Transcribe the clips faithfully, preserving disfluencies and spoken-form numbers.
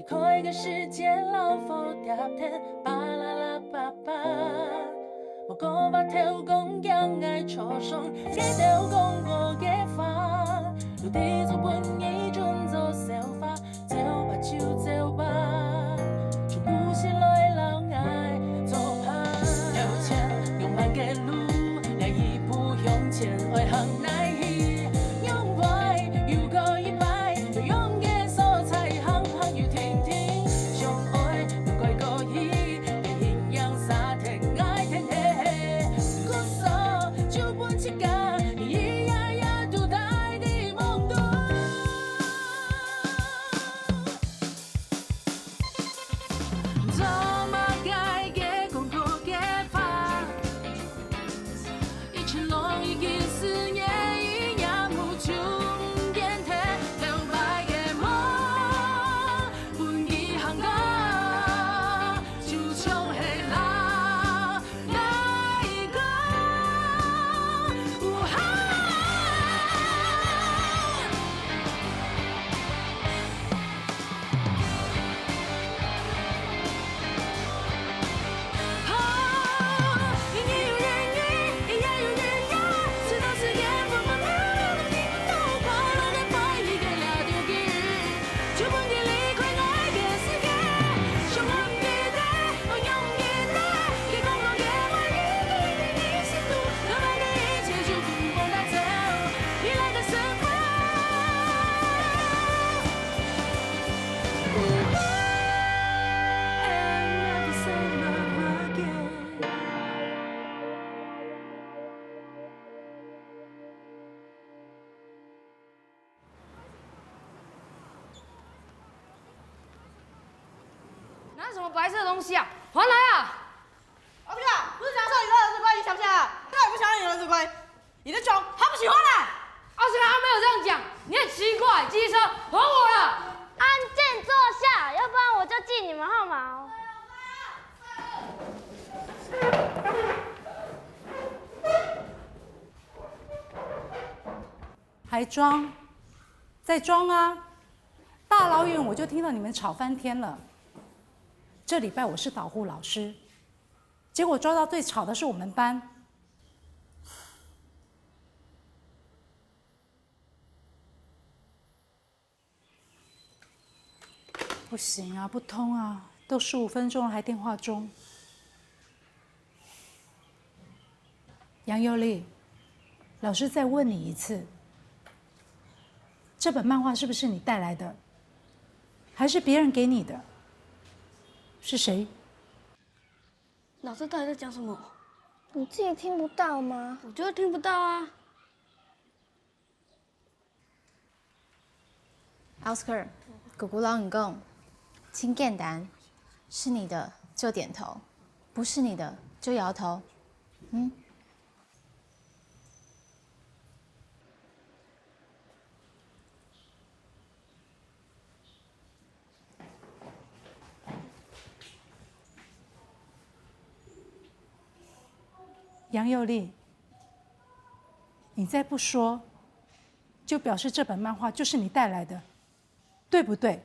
開个時節老火貼天，巴啦啦叭叭。無講話頭講驚𠊎著傷，該兜講𠊎个話，有地做分你準做笑話，走吧就走吧，就不是來摎𠊎做伴。有錢用慢个路，來一步向前，愛行哪去？ 用歪，又過一擺，有用个所在，行行又停停，相愛，又過過去，營養三天，愛天黑黑，故所就分自家，一夜夜都待在夢中。做麼个个講過个話？ 一直攏已經思念，一夜無終點，頭擺个夢，分佢行過，就像係老愛講，有限。 拿什麼白色的東西啊？還來啊！奧斯卡，不是想說你喝得醉怪，你想不想啊？當然不想讓你喝得醉怪。你的酒喝不起，還來！奧斯卡，他沒有這樣講，你很奇怪，機車，還我了！按鍵坐下，要不然我就記你們號碼哦。還裝？再裝啊！大老遠我就聽到你們吵翻天了。這禮拜我是導護老師，結果抓到最吵的是我們班。 不行啊，不通啊，都十五分鐘了還電話中。楊佑利，老師再問你一次，這本漫畫是不是你帶來的？還是別人給你的？是誰？老師到底在講什麼？你自己聽不到嗎？我就聽不到啊。 Oscar，姑姑摎你講，盡簡單，是你的就點頭，不是你的就搖頭。嗯。 楊佑利，你再不說，就表示這本漫畫就是你帶來的，對不對？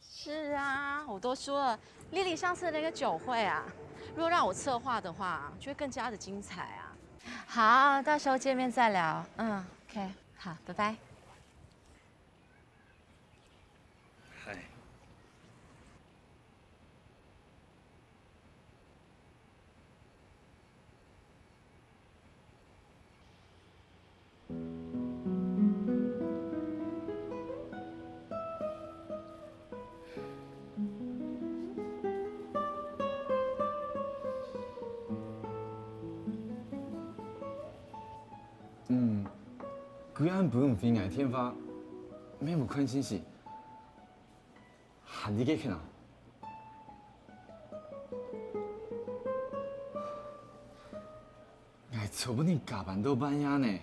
是啊，我都說了，Lily上次的那個酒會啊，如果讓我策劃的話，就會更加的精彩啊。好，到時候見面再聊。嗯，OK，好，拜拜。嗨。 嗯，佢恁分毋回𠊎電話，乜無看信息。 還在該歇啊？𠊎昨晡日加班到半夜呢，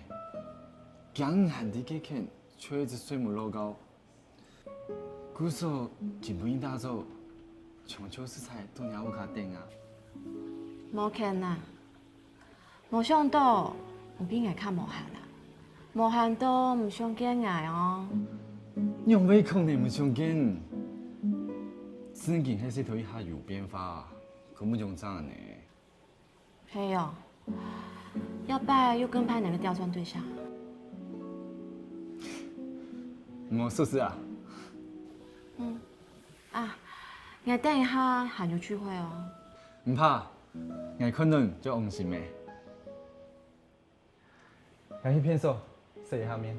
驚你還在該歇，就一直睡無落覺。故所今晡日打早，像就實在到若屋下等啊。無可能啊，無想到，你比𠊎較無閒啊。無閒到毋想見𠊎哦。仰會可能毋想見？正經係識頭一下有變化，可毋用恁呢。係哦，這擺又跟拍哪個刁鑽對象？無事事啊。嗯，啊，𠊎等一下還有聚會哦。毋怕，𠊎看等就安心咩。 𠊎去便所，洗一下面。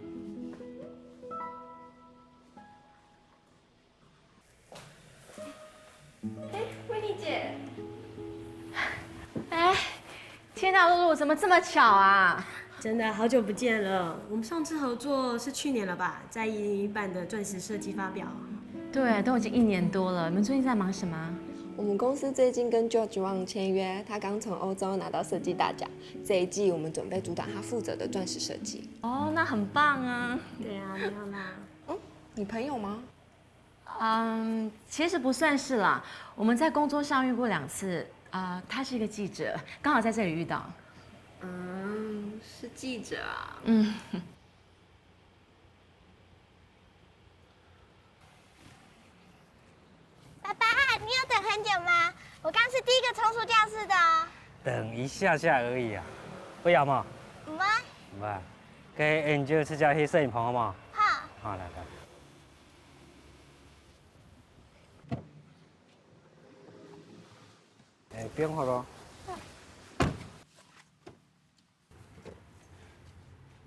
哎，維尼姐。哎，天哪，露露，怎麼這麼巧啊？真的好久不見了，我們上次合作是去年了吧，在一零一辦的鑽石設計發表。對，都已經一年多了，你們最近在忙什麼？我們公司最近跟 George Wang 簽約，他剛從歐洲拿到設計大獎，這一季我們準備主打他負責的鑽石設計。哦，那很棒啊。對啊，沒有啦。嗯，你朋友嗎？嗯，其實不算是啦，我們在工作上遇過兩次。啊，他是一個記者，剛好在這裡遇到。嗯，是記者啊。嗯。 爸爸，你有等很久嗎？我剛是第一個衝出教室的哦。等一下下而已啊。不要嘛。毋愛。毋愛。該𠊎等就直接去攝影棚好無？好。好，來，來。哎，放好咯。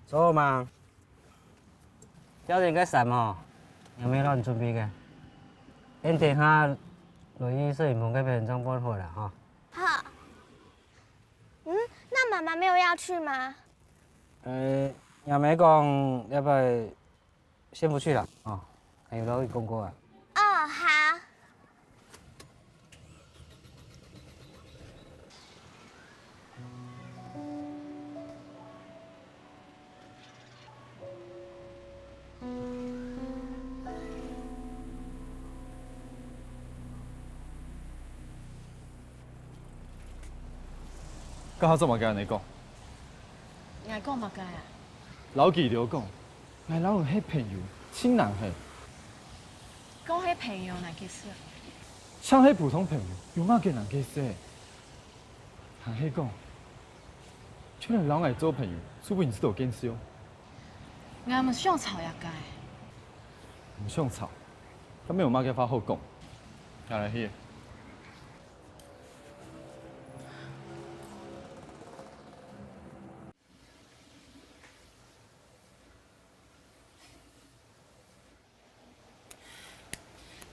坐嘛。朝晨个衫吼，阿姆摎你準備个。𠊎等下落去攝影棚該片正換好啦吼。好。嗯，那媽媽沒有要去嗎？呃，阿姆講，這擺 先不去了，哦，還有老弟公公啊。哦，好。該下做麼个恁呢講？𠊎講麼个啊？摎佢兜講， 𠊎摎你係朋友，盡難係。講係朋友哪个事？像係普通朋友，有麼个難个事？還係講，就連摎𠊎做朋友，就分你試著見笑。𠊎毋想吵這个。毋想吵，該無麼个話好講。𠊎來去。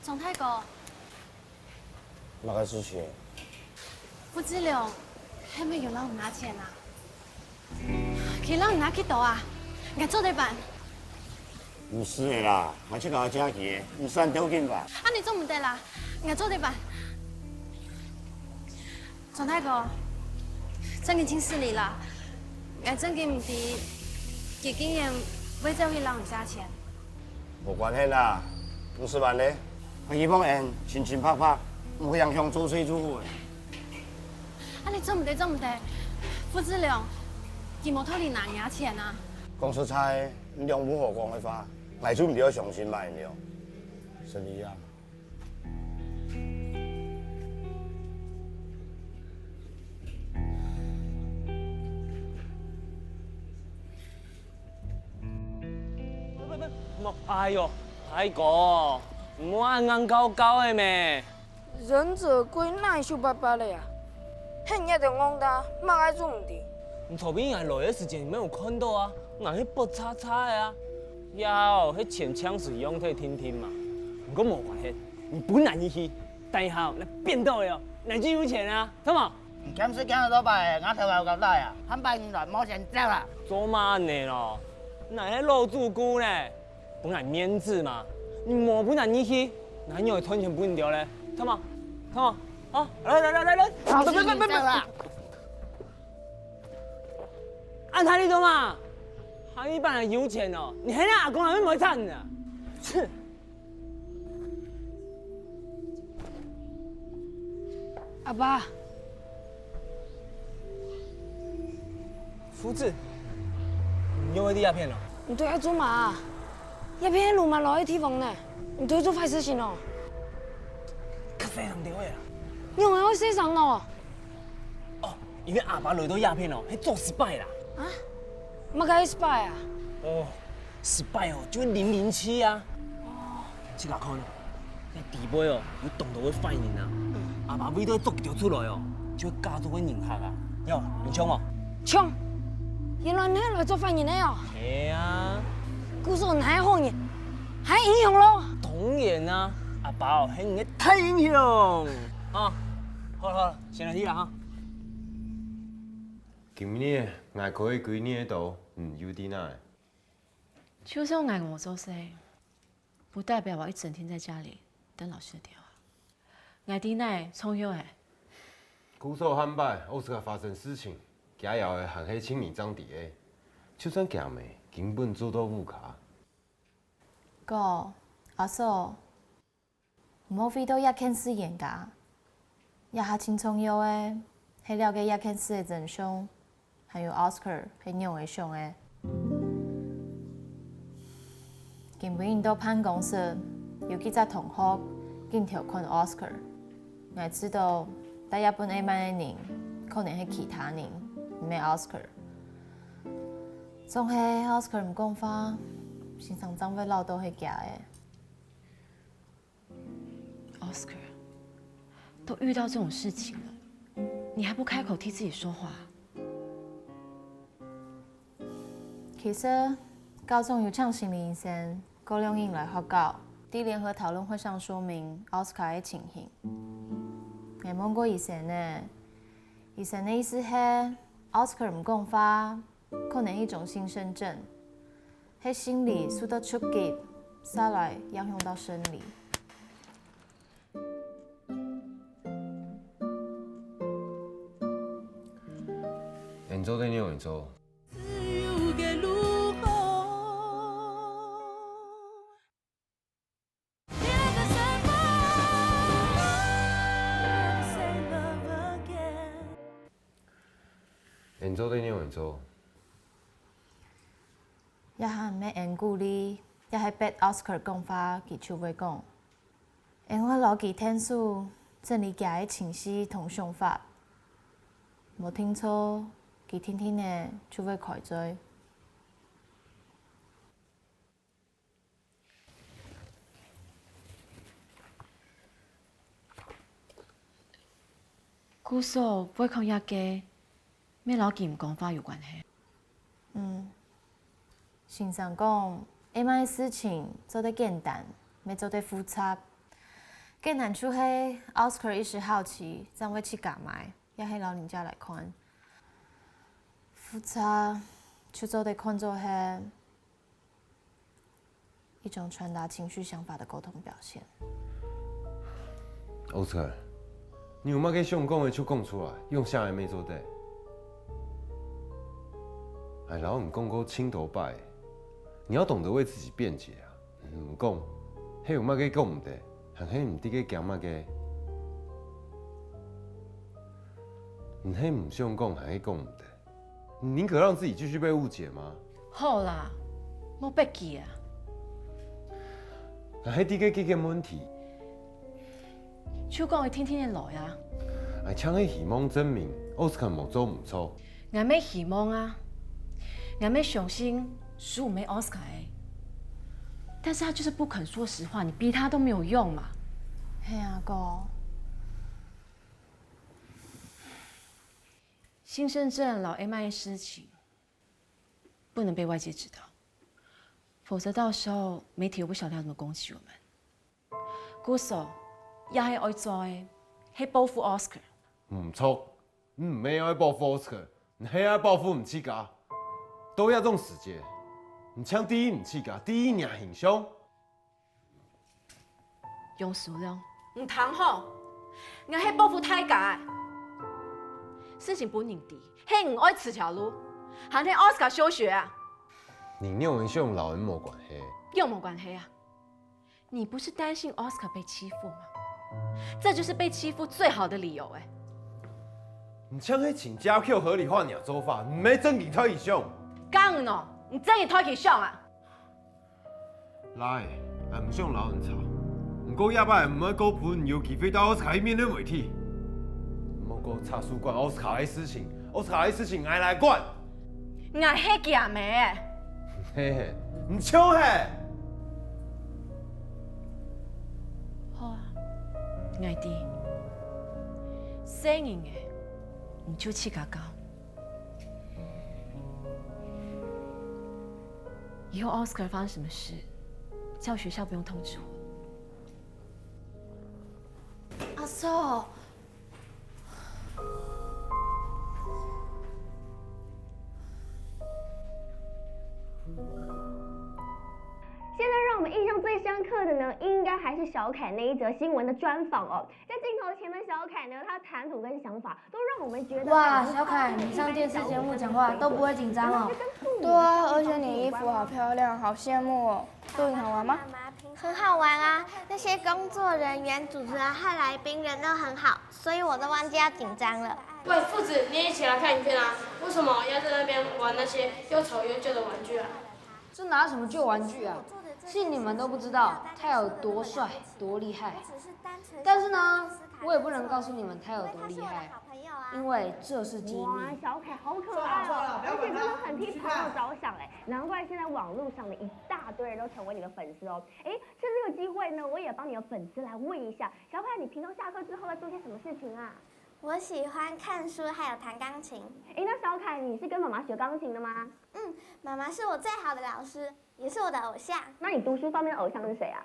張大哥，麼个事情？傅志良，係毋係有摎你拿錢啊？佢摎你拿幾多啊？𠊎做得還。毋使个啦，𠊎自家借佢个，毋使恁鬥緊吧。恁呢做毋得啦，𠊎做得還。 張大哥，正經盡失禮啦，𠊎正經毋知佢竟然會走去摎你借錢。無關係啦，毋使還咧，𠊎希望𠊎等清清白白，毋會影響做事就好咧。恁呢做毋得，做毋得，傅志良，佢無道理拿若錢啊！講實在，你兩無好講个話，𠊎就毋會相信麼人了。失禮啊！ 哎喲，大哥，毋好恁硬搞搞个咩！忍者龜哪會瘦巴巴个啊？係你兜戇大，麼个做毋得？你頭擺𠊎來个時節，你無看著啊？𠊎係發赤赤个啊！也係錢淨使用忒定定嘛。毋過無關係，你分𠊎入去，等下𠊎變到个哦，𠊎就有錢啊，著無？ 你欠食欠到多擺，𠊎頭下有交代啊，下擺你來莫先走啦。做麼个呢咯？𠊎係老主顧呢，分𠊎面子嘛。你無分𠊎入去，𠊎仰會賺錢分你兜咧？著無？著無？啊，來來來來來，走啦！恁大力做麼？下一擺𠊎有錢哦，你喊阿公還會毋會慘啊？切！ 阿爸，兔子，你又會在這片哦？你到底愛做麼啊？這片係羅馬來个地方呢，你到底做壞事情哦？較細聲點仔啊！你仰會細聲哦？哦，因為阿爸來到這片哦，係做spy啦。啊？麼个係spy啊？哦，spy哦，就係零零七啊。哦，自家看哦。 該底背哦，有當多个壞人啊。阿爸為著愛捉佢兜出來哦，就會假做个人客啊。喲，有像無？像，原來你係來捉壞人个哦。係啊。故所你還好人，還英雄咯。當然啊，阿爸哦，係你个大英雄。啊，好了好了，先來去啦哈。今日𠊎可以歸日个到，嗯，有地哪？就算𠊎無做事， 不代表我一整天在家裡等老師的電話。𠊎知你重要欸。故所下擺奧斯卡發生事情，佢也會還係盡明正知个，就算佢姆根本做到烏卡。哥，阿嫂，毋好為著這件事冤家。 這下盡重要个，係了解這件事个真相，還有Oscar係仰仔想个。今晡日到辦公室，有幾隻同學緊偷看Oscar。𠊎知道，戴這本A-Mine个人，可能係其他人，毋係Oscar。總係Oscar毋講話，先生正會恅著係假个。 Oscar，都遇到這種事情了，你還不開口替自己說話？其實，校長有請心理醫生，過兩日來學校，在聯合討論會上說明Oscar个情形。𠊎問過醫生呢，醫生个意思係，Oscar毋講話， 可能一種精神症，係心理受到衝擊，續來影響到生理。恁做得仰仔做？恁做得仰仔做？這下毋係𠊎鼓勵，這係逼Oscar講話，佢就會講。𠊎會摎佢𢯭手，整理佢个情緒同想法。無定著，佢定定仔就會開嘴。 故所會講這个，乜摎佢毋講話有關係？嗯，先生講，A-Mine个事情做得簡單，乜做得複雜。簡單就係Oscar一時好奇，正會自家買，也係摎人家來看。複雜就做得看做係 一種傳達情緒想法的溝通表現。Oscar，你有麼个想講个就講出來，用寫个乜做得。𠊎摎你講過盡多擺，你要懂得為自己辯解啊！你毋講，係有麼个講毋得，還係你在該驚麼个？你係毋想講，還係講毋得？ 你寧可讓自己繼續被誤解嗎？好啦，莫逼佢啊！還係在該解決問題。就講佢定定仔來啊！𠊎淨係希望證明Oscar無做毋著。𠊎乜希望啊！𠊎乜相信書毋係Oscar个，但是他就是不肯說實話，你逼他都沒有用嘛。係啊，哥。 精神症摎A-Mine个事情不能被外界知道，否則到時候媒體又不曉得要怎麼攻擊我們。故所，這下愛做个，係保護Oscar。毋著，你毋係愛保護Oscar，你係愛保護你自家。到這種時節，你淨在意你自家，在意若形象。 楊淑良，你聽好，𠊎係保護大家个。事情分人知，係你愛辭條路，還係Oscar休學啊？你仰會想摎𠊎無關係？仰無關係啊？你不是擔心Oscar被欺負嗎？這就是被欺負最好的理由哎。你像係盡巧合理化若做法，毋係正經代誌想。講喏，你正經代誌想啊？來，𠊎毋想摎你吵，毋過這擺毋愛過分有機會到奧斯卡去面對媒體。毋好過插手管奧斯卡个事情，奧斯卡个事情𠊎來管。𠊎係厥姆。嘿嘿，你笑嘿！好啊，𠊎知，細人仔，你就自家搞。 以後奧斯卡發生什麼事，叫學校不用通知我。阿叔，现在让我们印象最深刻的呢，应该还是小凯那一则新闻的专访哦。在镜头前的小凯呢，他谈吐跟想法都让我们觉得哇，小凯，你上电视节目讲话都不会紧张哦。对啊，而且你衣服好漂亮，好羡慕哦。露营好玩吗？很好玩啊，那些工作人员、主持人和来宾人都很好，所以我都忘记要紧张了。喂，父子，你也一起来看影片啊！为什么要在那边玩那些又丑又旧的玩具啊？这哪有什么旧玩具啊？是你们都不知道他有多帅、多厉害。但是呢，我也不能告诉你们他有多厉害，因为这是机密。哇，小凯好可爱哦，而且真的很替朋友着想哎，难怪现在网络上的一大堆人都成为你的粉丝哦。哎，趁这个机会呢，我也帮你的粉丝来问一下，小凯，你平常下课之后在做些什么事情啊？我喜欢看书，还有弹钢琴。哎，那小凯，你是跟妈妈学钢琴的吗？嗯，妈妈是我最好的老师，也是我的偶像。那你读书方面的偶像是谁啊？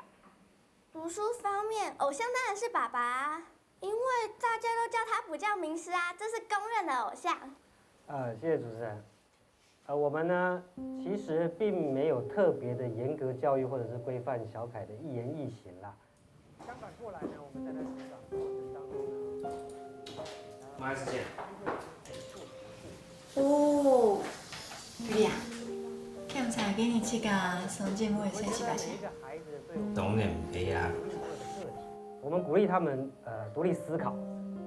读书方面，偶像当然是爸爸啊，因为大家都叫他补教名师啊，这是公认的偶像。呃，谢谢主持人。呃，我们呢，其实并没有特别的严格教育或者是规范小凯的一言一行啦。相反过来呢，我们在他成长过程当中呢，我还是这样。哦，对呀，檢查今日自家上節目个先生吧先。当然毋係啊。我们鼓励他们呃独立思考，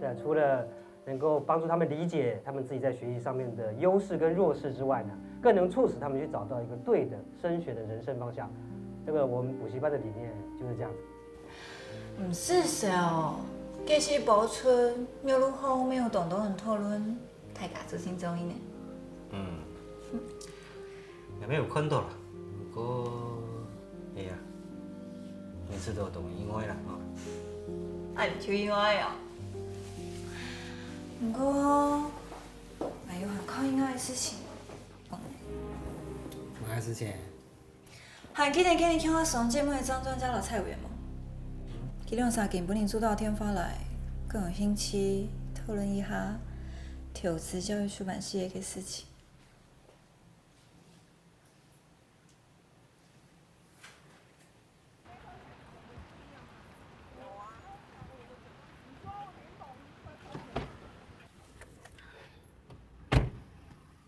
对，除了能够帮助他们理解他们自己在学习上面的优势跟弱势之外呢，更能促使他们去找到一个对的升学的人生方向。这个我们补习班的理念就是这样子。毋使笑哦，这是保存，有如后面有东东很讨论，大家做成中意呢。嗯，也没有看到啦，不过，哎呀，每次都有东西因为啦啊。啊，你就因为哦。不过，还有很靠应该的事情。什么事情？ 还记得今日共下上节目个张专家老蔡委员无？佢两三个本人接到电话来，更有兴趣讨论一下投资教育出版事业个事情。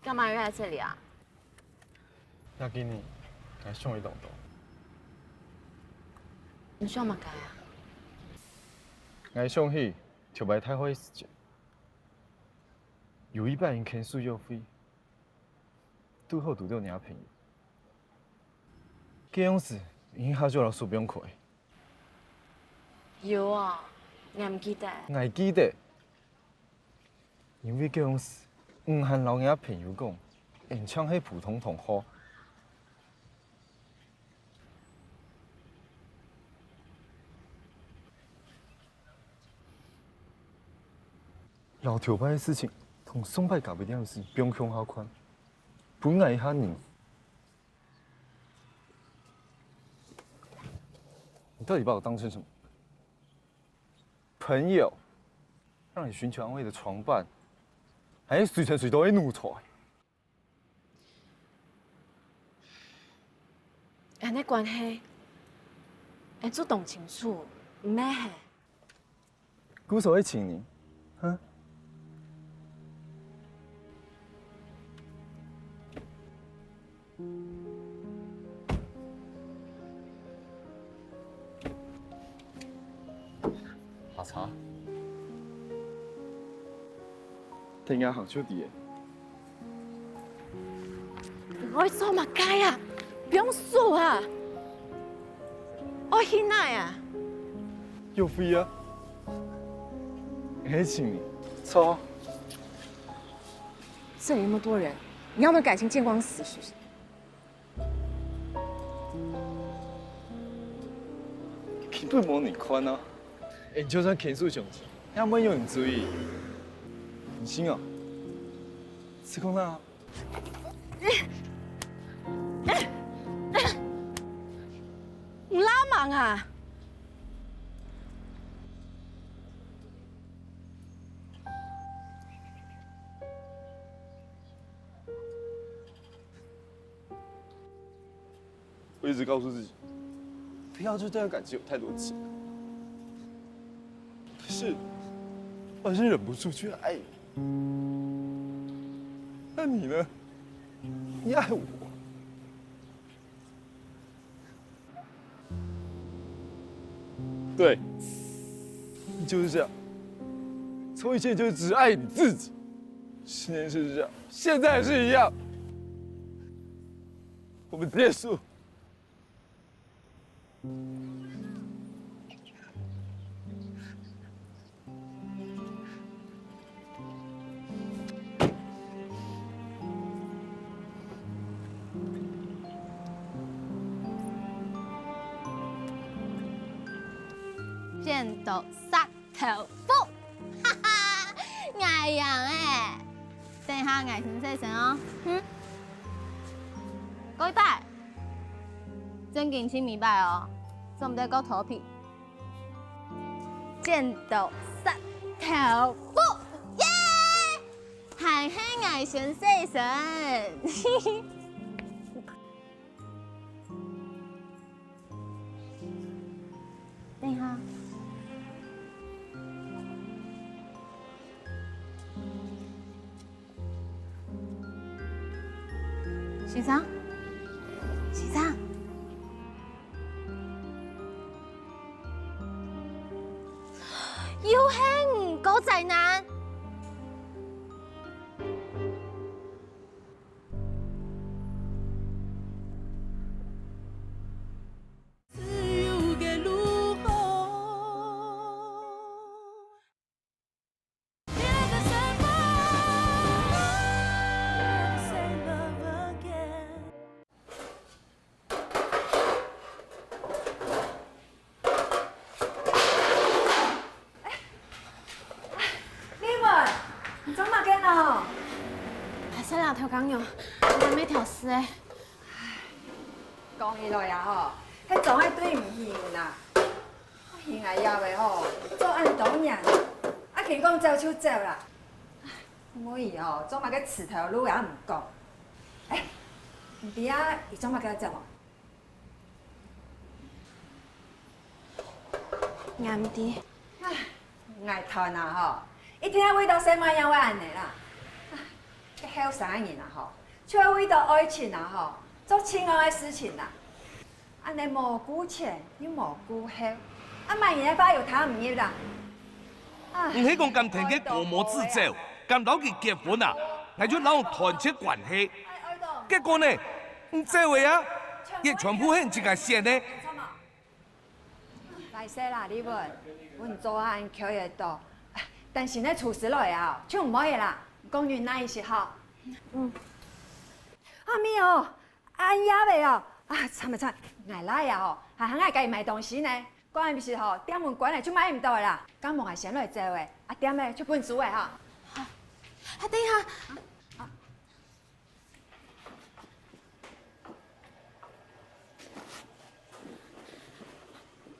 干嘛约在这里啊？ 若今日，𠊎想你當多。你想麼个啊？𠊎想起頭擺大學个時節，有一擺𠊎牽手約會，堵好堵著若朋友。該央時，𠊎一下就摎手放開。有啊，𠊎毋記得。𠊎記得。 因為該央時，你還摎若朋友講，𠊎像係普通同學。摎頭擺个事情，同上擺咖啡店个事放共下看，分𠊎一下癮。你到底把我當成什麼？ 朋友，讓你尋求安慰的床伴，還係隨傳隨到个奴才？恁呢關係，𠊎做當清楚，毋係係？故所个情人，哼？ 好茶。等下行就知了。你愛做麼个啊？放手啊！愛去哪啊？約會啊！你係請你？錯。這裡那麼多人，你要麼个感情見光死是不是？ 根本無人看啊！欸，你就算牽手相親，也毋會有人注意。你信哦？試看啊！你拉忙啊！ 我一直告诉自己，不要对这段感情有太多期待。可是，我还是忍不住去爱你。那你呢？你爱我？ 对，你就是这样。从以前就只爱你自己，十年前是这样，现在还是一样。我们结束。 剪刀石头布，哈哈，𠊎贏欸！等下𠊎先洗身哦。哼，過一擺，正經盡尾擺哦，做毋得過拖皮。 剪刀石頭布，耶！還係𠊎先洗身。等一下。 先生，先生，又係你，高宅男！美文，你做麼个呢？哎，算了，頭家娘，𠊎還吂調試欸。講起來啊吼，該種愛對毋起你啦。 你𠊎爺仔吼，做恁多年，啊，緊講走就走啦。無佢吼，做麼个辭頭路也毋講。欸，你知啊，佢做麼个走無？𠊎毋知。唉，𠊎斷啊吼，一定愛為著細妹仔會恁呢啦。唉，該後生个人啊吼，就愛為著愛情啊吼，做盡戇个事情啦。 恁呢無顧前又無顧後，啊麼人个話又聽毋入啦。唉，你係講敢跈該高毛子走，敢摎佢結婚啊？𠊎就摎你斷絕關係。結果呢，你走个啊，也全部係你自家選个。歹勢啦，麗文，分你做下恁𤸁仔多，但是呢，廚師來啊，就毋愛个啦，講你哪一息好。嗯。阿咪哦， 恁夜仔哦，啊，慘啊慘！𠊎倈仔吼，還喊𠊎佮佢買東西呢，趕緊時吼，店門關了就買毋著了啦。敢無𠊎先來走欸，啊，店仔就分你收欸哈。啊，等一下。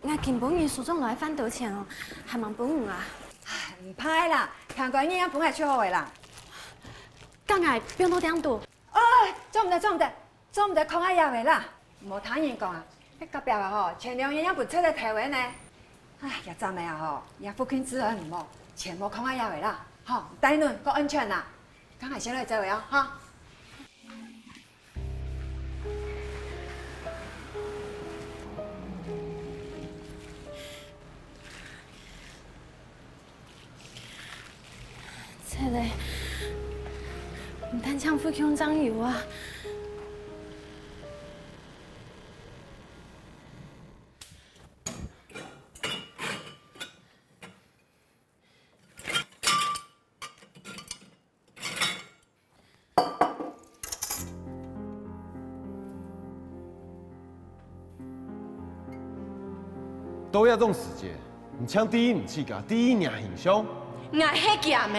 𠊎今晡日所長來還多錢哦，還吂分𠊎啊？毋怕啦，聽講你也分𠊎就好欸啦。該𠊎放到店肚。 哦，做毋得，做毋得，做毋得囥恁夜仔啦！莫聽人講啊，該隔壁啊吼，前兩日也分賊仔偷仔呢。唉，這站仔啊吼，這附近治安毋好，錢莫囥恁夜仔啦，吼，帶等較安全啦。該𠊎先來走仔哦，哈。 賊仔，搶富強醬油啊！ 到這種時節，你淨在意你自家，在意若形象？𠊎係厥姆。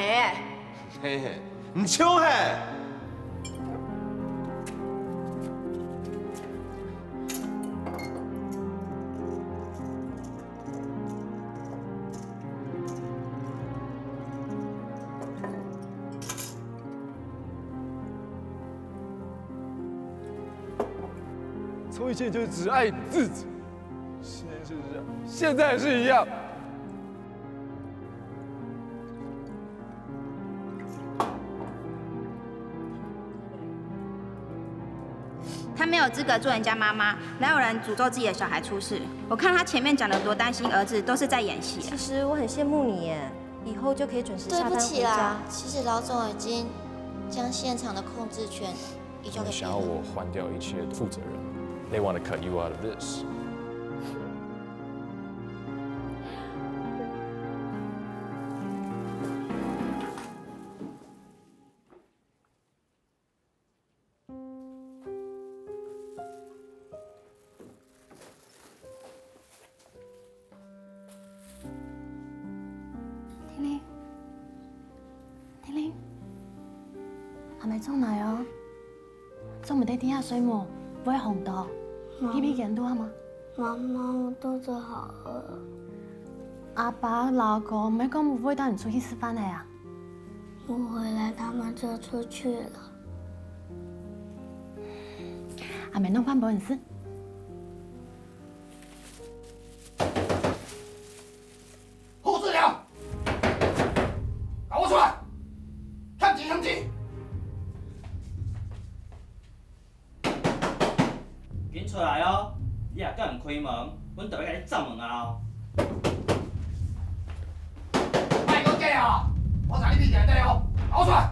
嘿嘿，你就係！ 從以前就是只愛你自己，現在就是這樣，現在還是一樣。 她沒有資格做人家媽媽，哪有人詛咒自己的小孩出事？我看她前面講得多擔心兒子，都是在演戲。其實我很羨慕你耶，以後就可以準時下班回家。對不起啦，其實老總已經將現場的控制權移交給別人。他們想要我換掉一切負責人。They want to cut you out of this. 婷婷，婷婷，阿姆轉來哦，做毋得在這睡目，會䟘著，皮皮感堵好無？媽媽，我肚子好餓。阿爸摎哥毋係講毋會帶你出去食飯个啊？我回來，他們就出去了。阿姆弄飯分你食。 胡志良，摎𠊎出來！喊緊，喊緊！緊出來哦！你若敢毋開門，阮就愛共你鑿門啊哦！莫過假哦！我知你比人大哦！摎𠊎出來！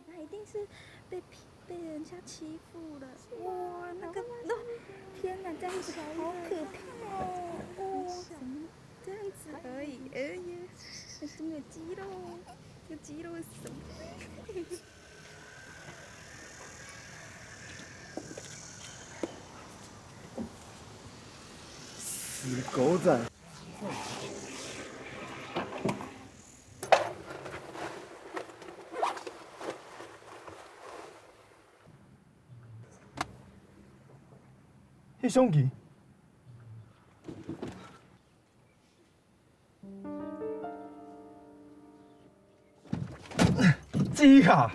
他一定是被被人家欺负了。哇，那个，哦，天哪，这样子好可怕哦！哦，怎么这样子而已？哎呀，怎么有肌肉？这肌肉是什么？死狗仔！ 翕相機。记忆卡。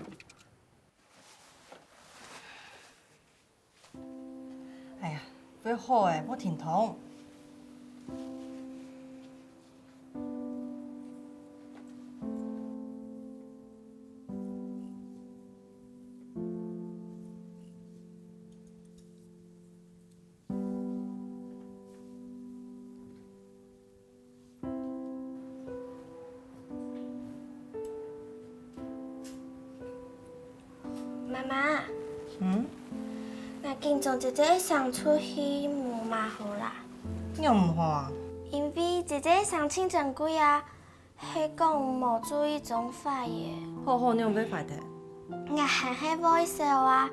哎呀，好个，無停動。 媽媽，嗯？𠊎緊送姐姐先出去無麼好啦。仰毋好啊？因為姐姐生盡珍貴啊，係講無注意正壞个。好好仰會壞忒？𠊎還係會笑啊，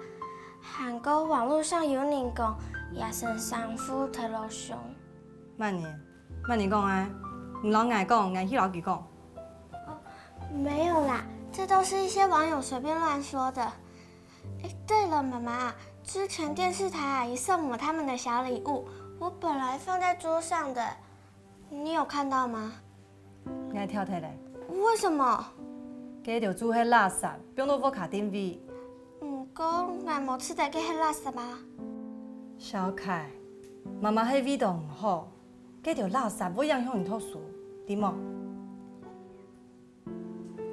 還過網路上有人講，野生生物忒老凶。慢呢， 麼人講啊？你摎𠊎講，𠊎去摎佢講。沒有啦，這都是一些網友隨便亂說的。誒，對了，媽媽，之前電視台阿姨送我他們的小禮物，我本來放在桌上的，你有看到嗎？𠊎跳忒咧。為什麼？該兜就係垃圾，放到屋下定位。毋過，𠊎無試著該係垃圾啊。小凱，媽媽係為著你好， 該兜垃圾會影響你讀書，知無？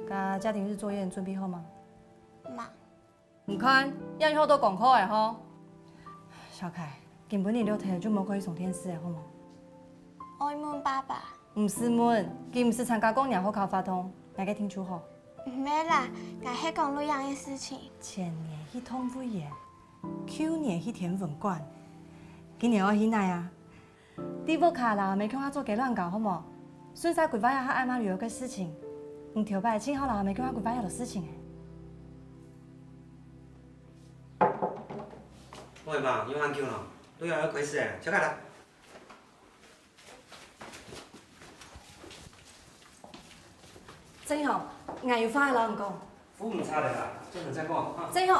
該家庭日作業你準備好嗎？媽。你看，影響到功課了吼。小凱，今晡日落忒就莫過去上電視了，好無？愛問爸爸。毋使問，佢毋使參加過年學校活動，𠊎个定著好。毋係啦，𠊎係講錄影个事情。前年去動物園，舊年去天文館，今年愛去哪啊？ 在屋下摎阿姆共下做雞卵糕好無？順續規劃一下阿姆旅遊个事情。你頭擺盡好摎阿姆共下規劃這兜事情誒。喂，媽，有恁久咯，旅遊愛開始誒，小凱來。正雄，𠊎有話愛摎你講。服務毋差个啦，正雄再講哈。正雄。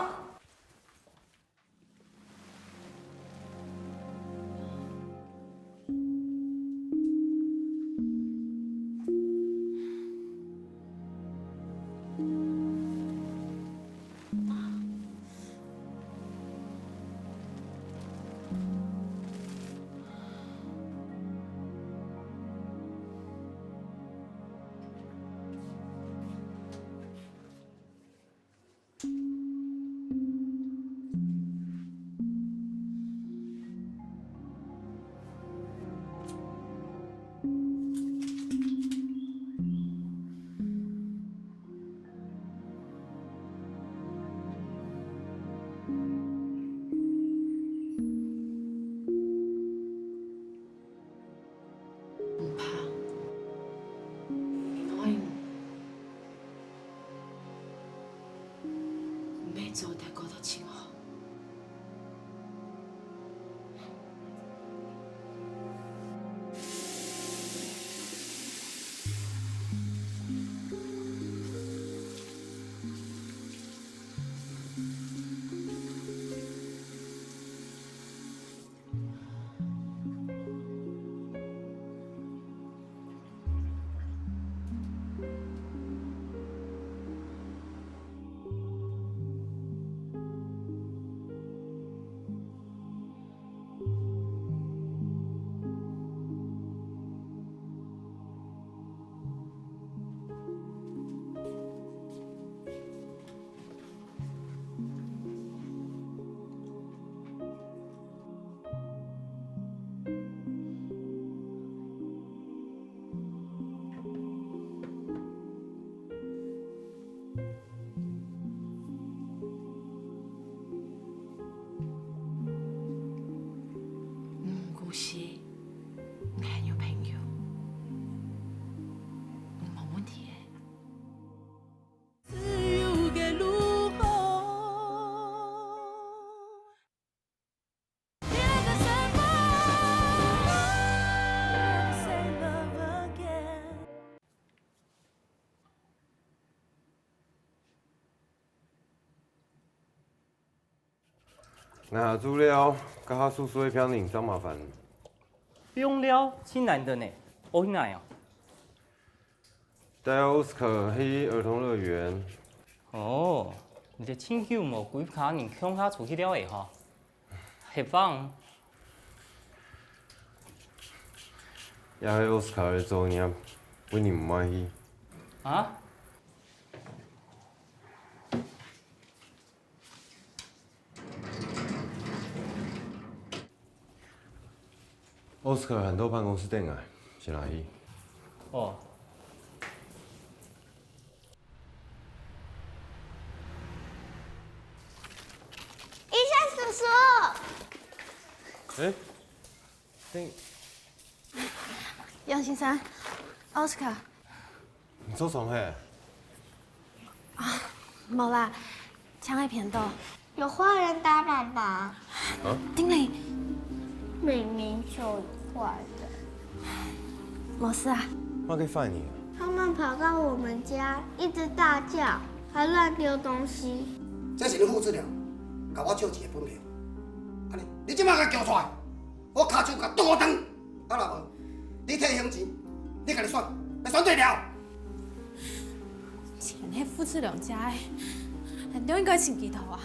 毋怕，𠊎愛你。你會做得過得盡好。 嗯，故事，你還有朋友，你無問題个。 𠊎下晝了，該下叔叔个病人正麻煩。放尞，盡難得呢，愛去哪啊？帶奧斯卡去兒童樂園。哦，你兜盡久無歸家人共下出去尞了吼？係講，也係奧斯卡个作業，分你毋滿意。啊？ 奧斯卡還到辦公室等啊，先來去。哦。醫生叔叔。哎，等，楊先生，奧斯卡。 你做傷係？啊，無啦，淨係偏著。有壞人打媽媽。啊？丁玲。明明就有壞人。無事啊。麼个壞人啊？他們跑到我們家，一直大叫，還亂丟東西。這是你父子倆，共我借錢个本票。按呢，你這馬共叫出來！ 我跤手共剁斷。啊若無，你提現錢，你家己選，愛選對條。錢係父子倆借个，恁樣應該尋佢討啊，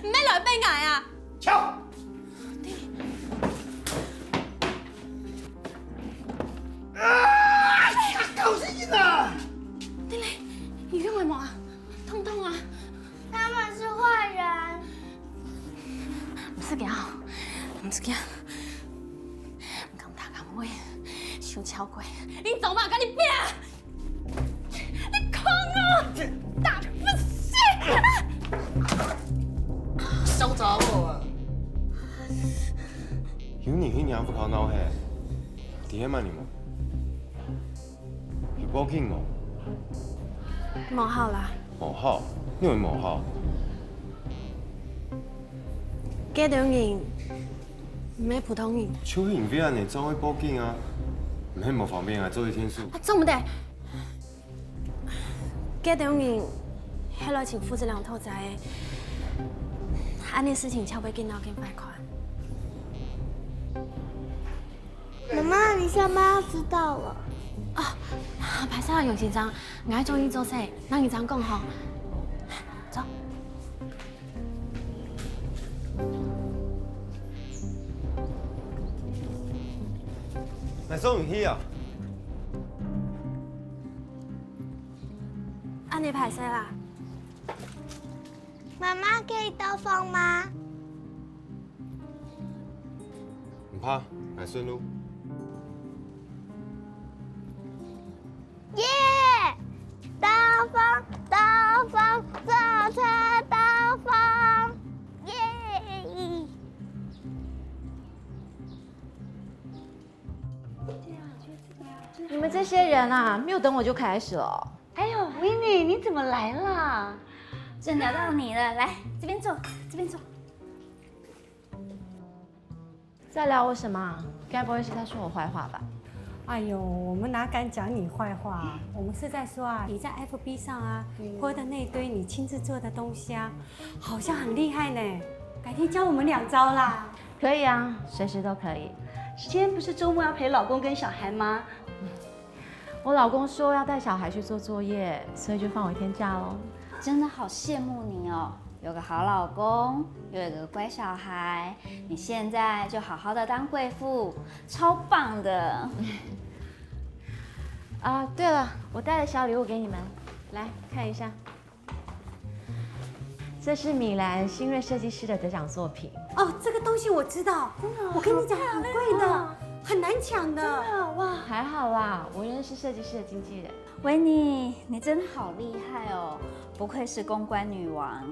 毋免來逼𠊎啊！走！啊！搞死人啊！丁玲，有用个無啊？痛痛啊！他們是壞人。 毋使驚，毋使驚。講大家妹，想超過，你做麼个你拼？你看我，打不死！小查某啊！有你去娘不考惱嘿，底下嘛你們。 有報警無？無效啦。無效？你有無效？該兜人毋係普通人。就係因為恁樣正會報警啊！毋係無方便啊，做一天數。啊，做毋得！該兜人係來尋父子倆討債个，恁樣事情才會緊鬧緊快款。 媽媽，你下班要遲到了。哦，歹勢啊，楊先生，𠊎愛轉去做事，等下正講吼。走。來送你去啊！恁樣歹勢啦。媽媽可以兜風嗎？ 毋怕，來順路。耶！兜風，兜風，坐車兜風，耶！你們這些人啊，沒有等我就開始了哦。哎呦，維尼，你怎麼來啦？正聊到你了，來，這邊坐，這邊坐。 在聊我什麼啊？該不會是在說我壞話吧？哎呦，我們哪敢講你壞話啊？我們是在說啊，你在F B上啊，po的那堆你親自做的東西啊，好像很厲害呢。改天教我們兩招啦。可以啊，隨時都可以。今天不是週末要陪老公跟小孩嗎？ 我老公說要帶小孩去做作業，所以就放我一天假咯。真的好羨慕你哦，有個好老公，又有個乖小孩，你現在就好好的當貴婦，超棒的。啊，對了，我帶了小禮物給你們，來看一下。 這是米蘭新銳設計師的得獎作品。哦，這個東西我知道，真的哦，我跟你講，好漂亮哦，很貴的，很難搶的。真的哦，哇。還好啦，我認識設計師的經紀人。維尼，你真的好厲害哦，不愧是公關女王。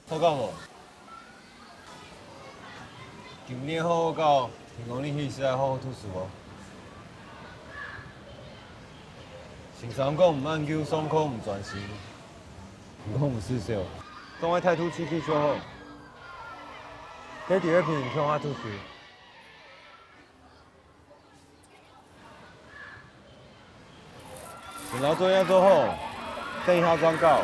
好搞無？今年好好搞，聽講你去是愛好好讀書哦。先生講毋恁久上課毋專心，毋過毋使愁，當愛態度積極就好。該第二批共下讀書。你老作業做好，等一下轉交。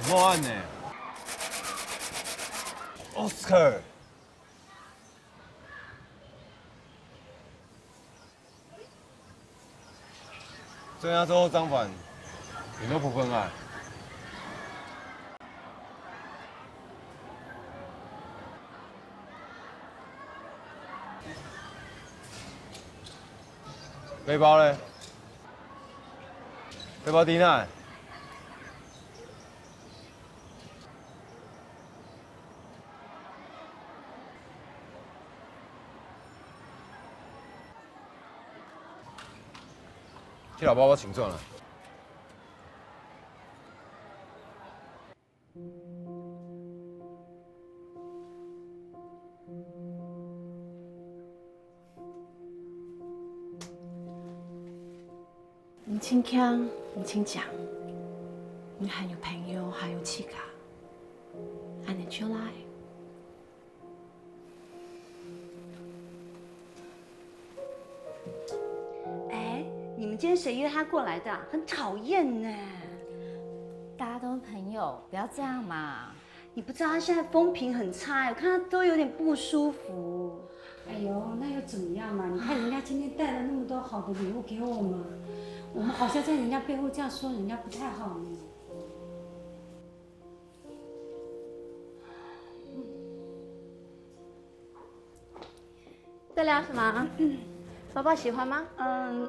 莫恁呢，Oscar。 這下做好正還，你都不分啊？背包咧？背包在哪？ 去摎包包清轉來。你盡慶，你盡靚，你還有朋友，還有自家，恁呢就來。 哎，你們今天誰約他過來的啊？很討厭呢。大家都是朋友，不要這樣嘛。你不知道他現在風評很差哎，我看他都有點不舒服。哎呦，那又怎麼樣嘛？你看人家今天帶了那麼多好的禮物給我們，我們好像在人家背後這樣說人家不太好呢。 这里有什么？包包喜欢吗？嗯，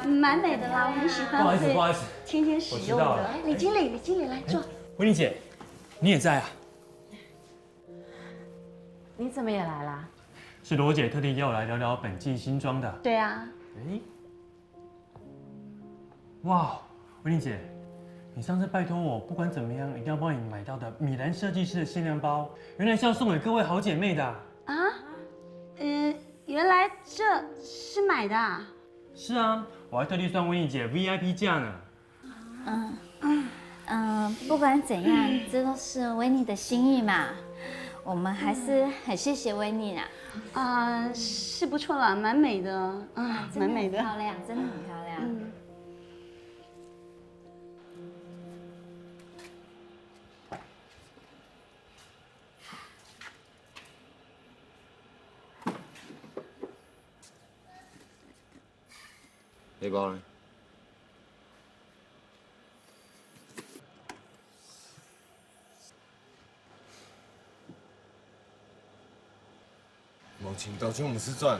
蛮美的啦，我很喜欢，不好意思，不好意思，天天使用的。我迟到了。哎，李经理，李经理来坐。哎，维尼姐，你也在啊？你怎么也来啦？是罗姐特地要我来聊聊本季新装的。对啊。哎， 哇，维尼姐，你上次拜托我，不管怎么样，一定要帮你买到的米兰设计师的限量包，原来是要送给各位好姐妹的啊。啊？嗯，原来这是买的啊？是啊，我还特地算维尼姐V I P价呢。嗯，嗯，不管怎样，这都是维尼的心意嘛。我们还是很谢谢维尼啦。啊，是不错啦，蛮美的，啊，真的很漂亮，真的很漂亮。嗯。背包呢？ 無情到就毋使轉。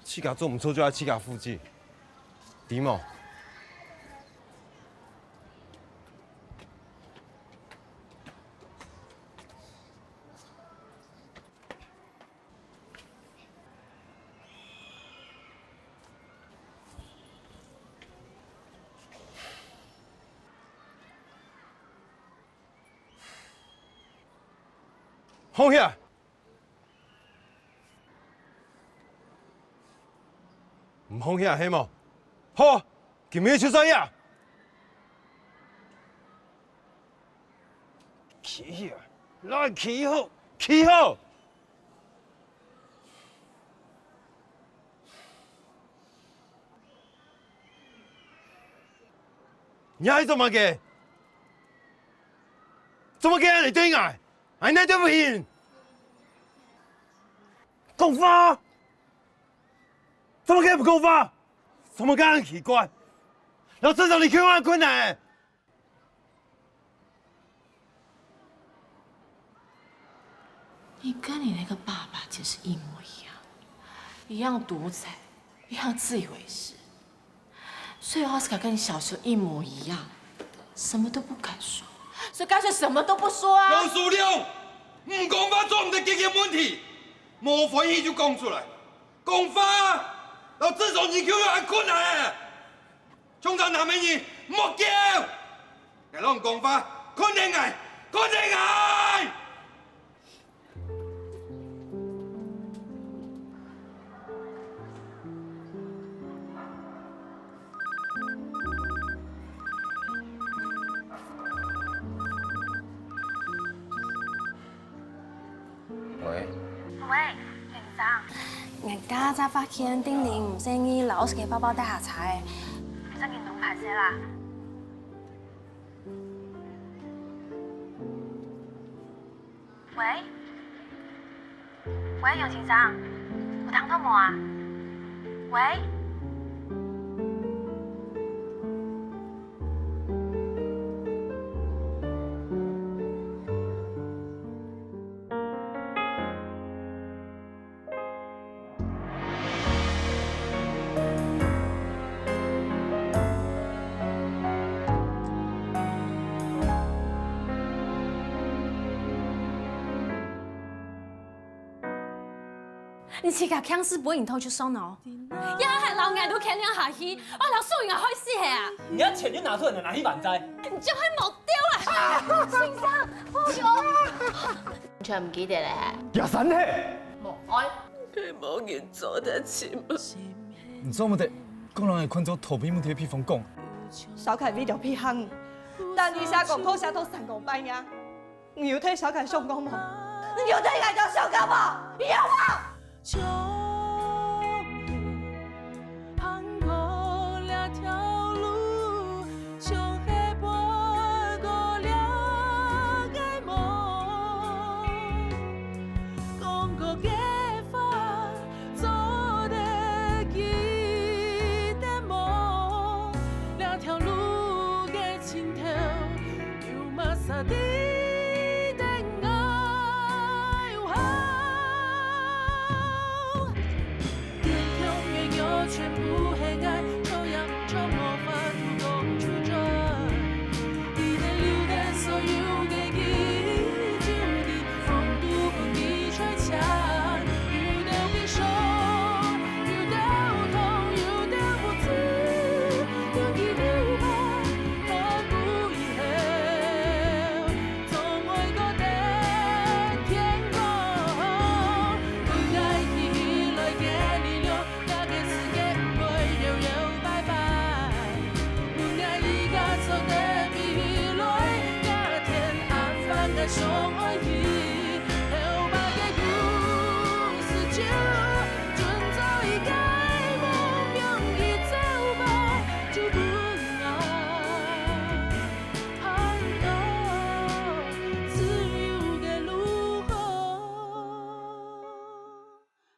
自家做毋著就愛自家負責，知無？ 放下！毋放下係無？好，今晡日就算呀！企起來，來企好，企好！ 你愛做麼个？做麼个恁樣對𠊎？𠊎哪對毋起你？講話！做麼个毋講話？做麼个恁奇怪？老實講，你共樣恁困難欸！ 你跟你那個爸爸就是一模一樣，一樣獨裁，一樣自以為是。所以奧斯卡跟你小時候一模一樣，什麼都不敢說，所以乾脆什麼都不說啊。楊淑玲，毋講話做毋得解決問題，無歡喜就講出來，講話啊，摎正常人共樣恁困難欸。 像隻男仔人，莫噭！𠊎摎你講話，看等𠊎，看等𠊎！喂，先生，人家在發現丁玲毋細義摎屋下个包包帶下車，正經當歹勢啦。喂，喂，楊先生，有聽到無啊？喂。 你自家強勢分人拖出山哦，也還摎𠊎都牽連下去，𠊎摎所有人害死係啊！你个錢就拿出來，拿去還債。你就還無丟啦！先生，我有。你全毋記得了係？也散係！無愛。佢無人做得尋。你做毋得，講人个看做逃避問題个比方講。小凱為了避行，但你寫功課寫到三更半夜。 你有替小凱想過無？你有替𠊎兜想過無？有無？做得記得無？這條路个盡頭，有麼儕值得𠊎有好？天空月亮全部係𠊎，照樣照無法度講出嘴。 佢兜留等所有个記憶，就在風度分佢吹散。有兜悲傷，有兜痛，有兜無知，有幾多盼，看不以後，總會過得天光。分𠊎起來个力量， 這个世界毋會搖搖擺擺，分𠊎一家做得飛起來，這天暗翻个上愛去，後擺个故事就準做一个夢，用一朝白，就分𠊎行到自由个路口。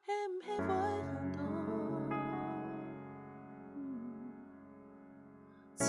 係毋係會行到自